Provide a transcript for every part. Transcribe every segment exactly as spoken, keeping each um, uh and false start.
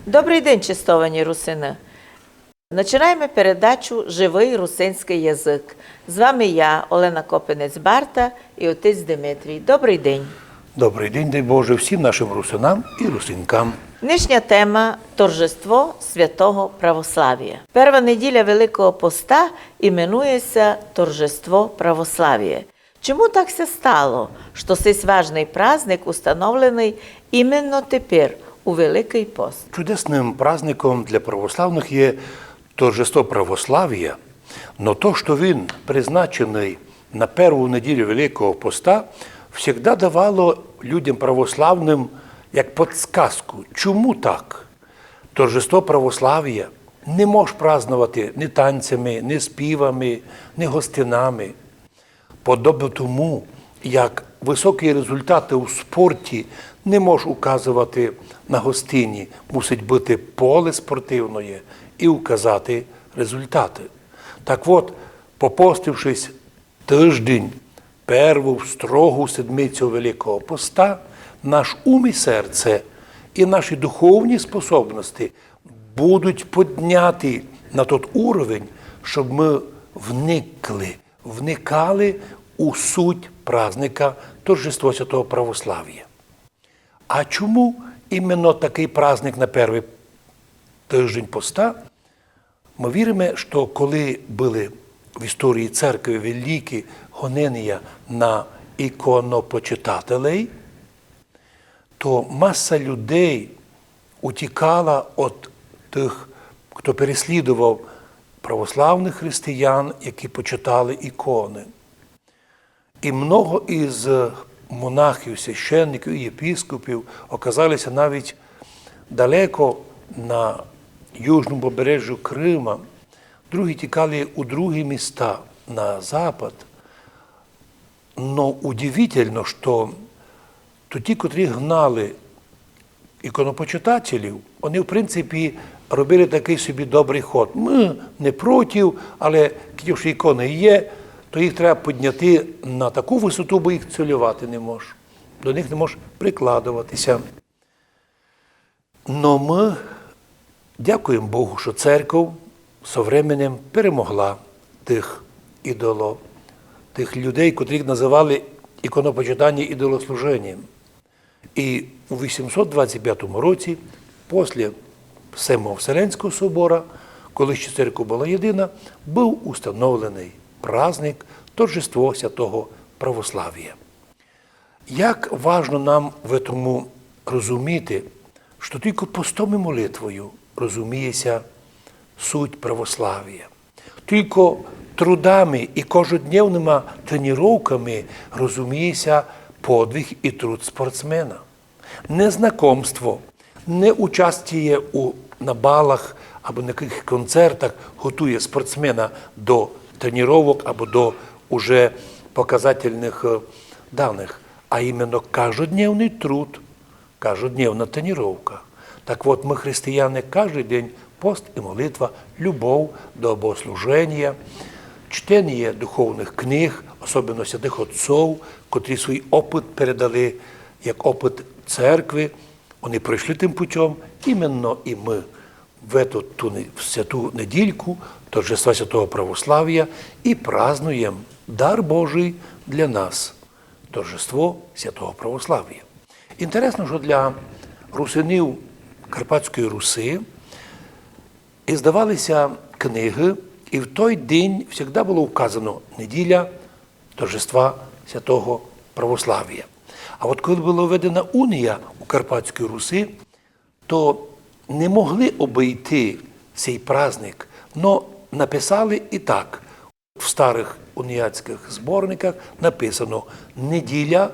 Добрый день, честовані русины! Начинаєме передачу «Живый русинськый язык». З вами я, Олена Копинець-Барта, і отець Димитрій. Добрый день! Добрый день, дай Боже, всім нашым русинам і русинкам. Нынішня тема — торжество святого православія. Перва неділя Великого Поста іменує ся торжество православія. Чому так ся стало, што сись важный праздник установленый іменно тепер, у Великый пост? Чудесным праздником для православных є торжество православія, но то, што він призначеный на перву неділю Великого поста, всегда давало людям православным як подсказку, чому так. Торжество православія не мож праздновати ні танцями, ні співами, ні гостинами. Подобно тому, як высокі результаты у спорті не мож указовати на гостині, мусить быти поле спортивноє і указати результаты. Так от, попостившись тыждень, перву строгу седмицю Великого поста, наш ум і серце, і наші духовні способности будуть подняті на тот уровень, щоб мы вникли, вникали у суть праздника Торжество Святого Православія. А чому іменно такый праздник на первый тыждень поста? Мы віриме, што коли были в історії церкви великі гоненія на іконопочитателей, то маса людей утікала од тых, хто переслідовав православных християн, які почитали іконы. І много із монахів, священників і єпископів оказали ся навіть далеко на южному побережжю Крима, другі тікали у другі міста на запад. Но удивительно, што то ті, котрі гнали іконопочитателів, вони, в принципі, робили такый собі добрый ход. Мы не проти, але коли вже іконы є, то їх треба підняти на таку высоту, бо їх цілювати не мож. До них не мож прикладовати ся. Но мы дякуєме Богу, што церков со временем перемогла тых ідоло-, тых людей, котрых называли іконопочитаня ідолослуженієм. І у вісімсот двадцять пятому році, после Семого Вселенського собора, коли ще церков была єдина, быв установленый праздник Торжество Святого Православія. Як важно нам в этому розуміти, што тілько постом і молитвою розуміє ся суть православія. Тілько трудами і кожодневныма тренировками розуміє ся подвиг і труд спортсмена. Не знакомство, не участіє у, на балах або на якыхось концертах готує спортсмена до тренировок або до уже показательных, е, даных, а іменно каждодневный труд, каждодневна тренировка. Так от, мы, християне, каждый день пост і молитва, любов до богослуженія, чтеніє духовных книг, особенно святых отцов, котрі свій опыт передали як опыт церкви, вони пройшли тым путём, іменно і мы в эту, ту не-, в святу недільку Торжества Святого Православія і празднуєм дар Божий для нас, Торжество Святого Православія. Інтересно, што для русинів Карпатської Руси іздавали ся книгы, і в той день всегда было указано неділя Торжества Святого Православія. А от коли была введена унія у Карпатській Руси, то не могли обыйти сей праздник, но написали і так. В старых уніатськых зборниках написано: «Неділя,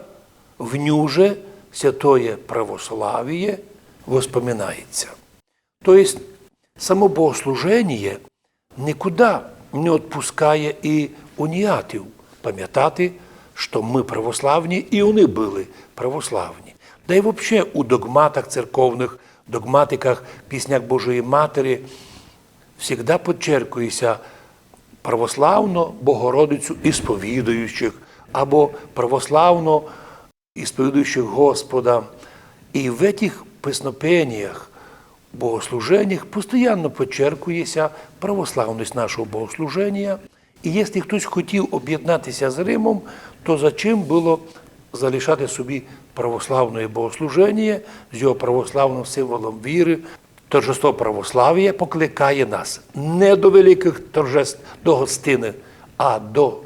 в ню же святоє православіє воспоминається». То єсть, само богослуженіє никуда не отпускає і уніатів памятати, што мы православні, і они были православні. Да й вообще у догматах церковных, догматиках, піснях Божої Матері всегда подчеркує ся православно Богородицю ісповідуючих або православно ісповідуючих Господа. І в этих песнопеніях, богослуженнях постоянно подчеркує ся православность нашого богослуженія. І якщо хтось хотів об'єднати ся з Римом, то за чим было залишати собі православне богослуженіє з його православным символом віры? Торжество православія покликає нас не до великых торжеств, до гостины, а до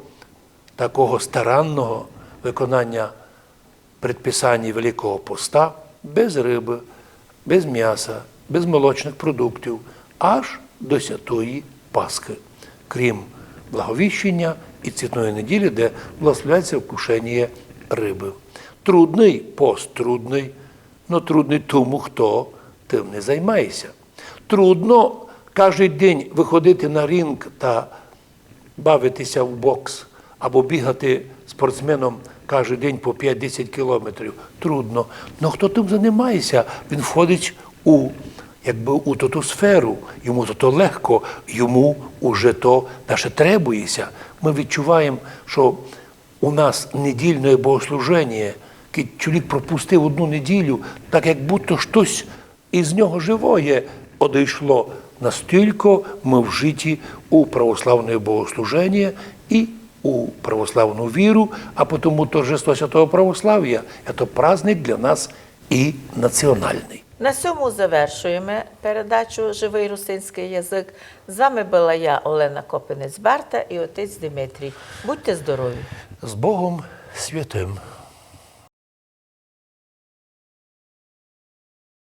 такого старанного виконання предписаній Великого Поста без рыбы, без мяса, без молочных продуктів, аж до Святої Пасхы, крім Благовіщення і Цвітної неділі, де благословляється вкушеніє рыбы. Трудный пост, трудный, но трудный тому, хто тым не займає ся. Трудно каждый день выходити на ринг та бавити ся в бокс або бігати спортсменом каждый день по пять-десять кілометрів. Трудно. Но хто тым займає ся, він входить у, якбы, у тоту сферу. Йому то, то легко, йому уже то даже требує ся. Мы відчуваєме, што у нас недільне богослуженіє, кідь чоловік пропустив одну неділю, так як будто штось із нього живоє одышло. Настілько мы вжиті у православне богослуженіє і у православну віру, а потому торжество святого православія — це праздник для нас і національный. На сьому завершуєме передачу «Живый русинськый язык». З вами была я, Олена Копинець-Барта, і отець Димитрій. Будьте здорові! З Богом святым!